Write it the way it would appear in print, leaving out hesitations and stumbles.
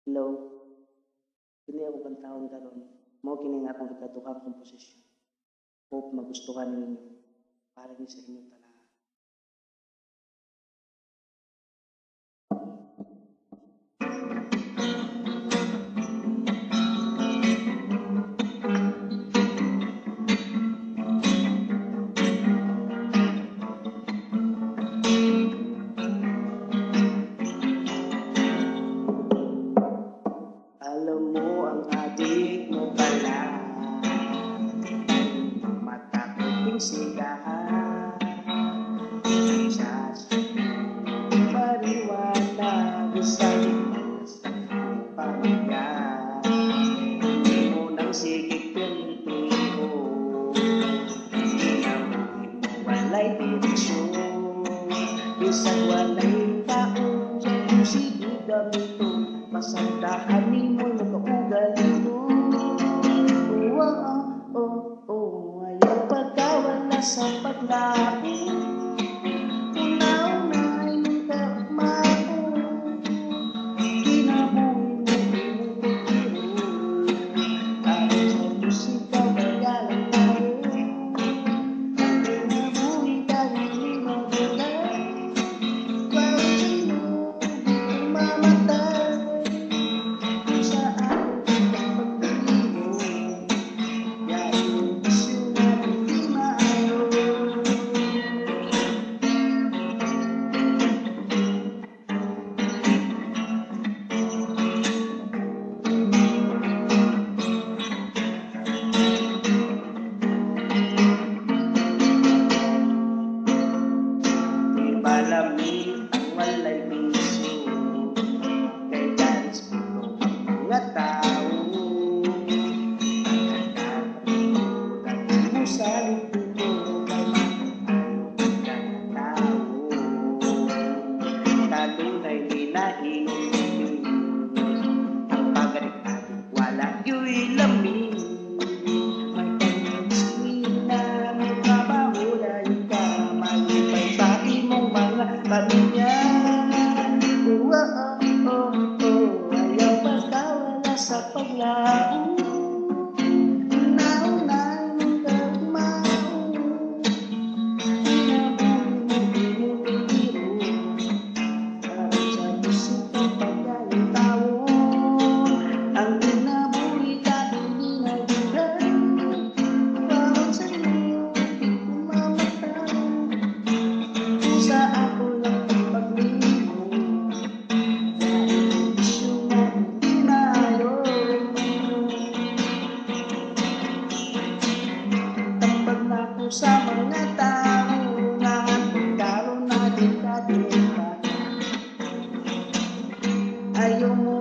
Hello. Kini akong kantahon karon. Mao kini ang akong ikaduhang komposisyon. Hope magustuhan ninyo. Para ni sa inyo tanan. Alam mo ang adik mo pala, matakot sigahan. Sa mariwana, bisan sa pamilya. Hindi mo nang sigig pintiho, kinabuhi mo walay direksyon. Bisan walay tao, kung sige gamito, masandahan ni mo magkaugalito. Oh, oh, oh, ayaw pagkawala sa paglaon. Una-unay mong kaugmao, kinabuhi mo imong pagkiro. Aron sa Diyos ikaw magalang tao, ang kinabuhi ka hindi madulay. Parang sa'yo mamatay, sa akin pagpili mo. Dahil bisyo na hindi maayo. Di malami ang walay bisyo, kay respeto ang mga tao. Nakakalimutan mo sa likod, kay maayo ka na tao. Kanunay minahingi, ang pagaling-adik wala yu'y lami. May pag-eskwela, may trabaho na yun ka, malipay sa imong mga pamilya. Oh, oh, oh, oh, ayaw pagkawala sa paglaon. Naunay mong kaugmao, kinabuhi mo imong biro. Aron sa Diyos ikaw pagaling tawon, ang kinabuhi ka hindi na dugay. Parang sa iyo mamatay, kung sa ako lang ang paglimo. Dahil bisyo na hindi maayo. Tambag na ko sa mga tao, nga hantod karon na di ka di pa. Ayaw mo